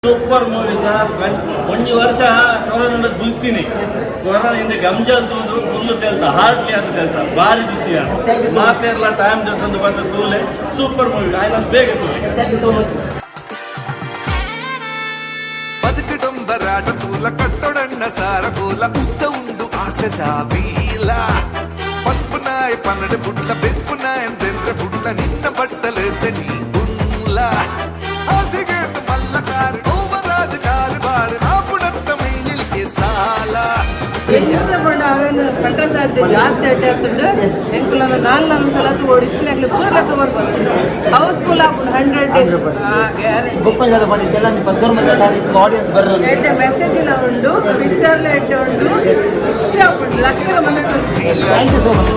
Super movie sir. ಒಂಜಿ ವರ್ಷ corona ಬುಲ್ತೀನಿ. Corona ಹಿಂದೆ ಗಂಜಲ್ ತೂದು ಫುಲ್ ತೆಲ್ತ, ಹಾರ್ಟ್ಲಿ ಅಂತ ತೆಲ್ತ, ಬಾರಿ ಬಿಸಿ. Thank you so much. ಮಾತೆರ್ಲ ಟೈಮ್ ಜೊತೆ ಬಂದ ತೂಲೆ. ಸೂಪರ್ ಮೂವಿ ಆಯ್ತು, ಬೇಗ ತೂಲೆ. Thank you so much. ಬದುಕಡೊಂಬರಾಟ ತೂಲ, ಕಟ್ಟೊಡಣ್ಣ ಸಾರ ಕೋಲ, ಉದ್ದ ಉಂಡು ಆಸೆದ ಬೀಲ. ಪನ್ಪು ನಾಯಿ ಪನ್ನಡ ಬುಡ್ಲ, ಬೆನ್ಪು ನಾಯನ್ ಬೆಂದ್ರ ಬುಡ್ಲ, ನಿನ್ನ ಬಟ್ಟಲು ತನಿ ಉನ್ಲ. ಆಸೆಗೇತು ಮಲ್ಲ ಕಾರು, ಓವರಾದ ಕಾರು ಬಾರು, ಆಪುಣತ್ತ ಮೈನಿಲ್ಗೆ ಸಾಲ. ಎಂಚ ಪಂಡ ಅವೇನು ಕಂಟ್ರ ಸಾಧ್ಯ, ಜಾಸ್ತಿ ಅಡ್ಡೆ ಆಗ್ತದೆ. ಎಂಕುಲ ನಾಲ್ ನಾಲ್ ಸಲ ಓಡಿತ್ತು. ಎಂಕ್ಲು ಪೂರ ತೋರ್ಬೋದು. ಹೌಸ್ಫುಲ್ ಆಪುಂಡು 100 ಡೇಸ್ ಗ್ಯಾರಂಟಿ. ಬೊಕ್ಕ ಜಾಗ ಬನ್ನಿ ಎಲ್ಲ 19 ತಾರೀಕು ಆಡಿಯನ್ಸ್ ಬರ್ರ. ಎಡ್ಡೆ ಮೆಸೇಜ್ ಲ ಉಂಡು, ಪಿಕ್ಚರ್ ಲ ಎಡ್ಡೆ ಉಂಡು. ಖುಷಿ ಆಪುಂಡು, ಲಕ್ಷ ಮನಸ್ಸು. Thank you so much.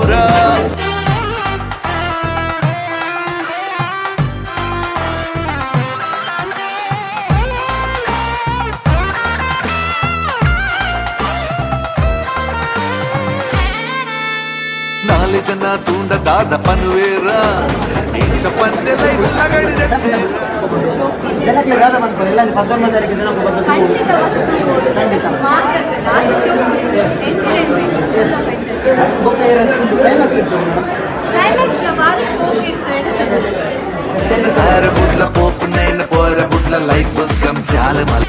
ನಾಲೆ ಜನ ತೂಂಡ ದಾದ ಪನುವೇರ, ಇಂಚ ಪಂದೆ ಲೈಫ್ ಲಗಡಿದಂತೇರ. ಜನಕ್ಕೆ ದಾದ ಮಾಡ್ತಾರೆ ಎಲ್ಲ 19 ತಾರೀಕು ಜನಕ್ಕೆ ಬಂದು. ಖಂಡಿತ. ಎಸ್ ಎಸ್, ಬೊಕ್ಕ ಏರಂತ ಕ್ಲೈಮ್ಯಾಕ್ಸ್ ಇತ್ತು ಮೇಡಮ್? ಕ್ಲೈಮ್ಯಾಕ್ಸ್ ಬಾರಿ ಶೋಕ್ ಇತ್ತು. Yes, thank you. ಸಾರ ಬುಡ್ಲ ಪೋಪು ನೈನ ಪೋರ ಬುಡ್ಲ, ಲೈಫ್ ಗಮ್ ಶಾಲ ಮಲ್.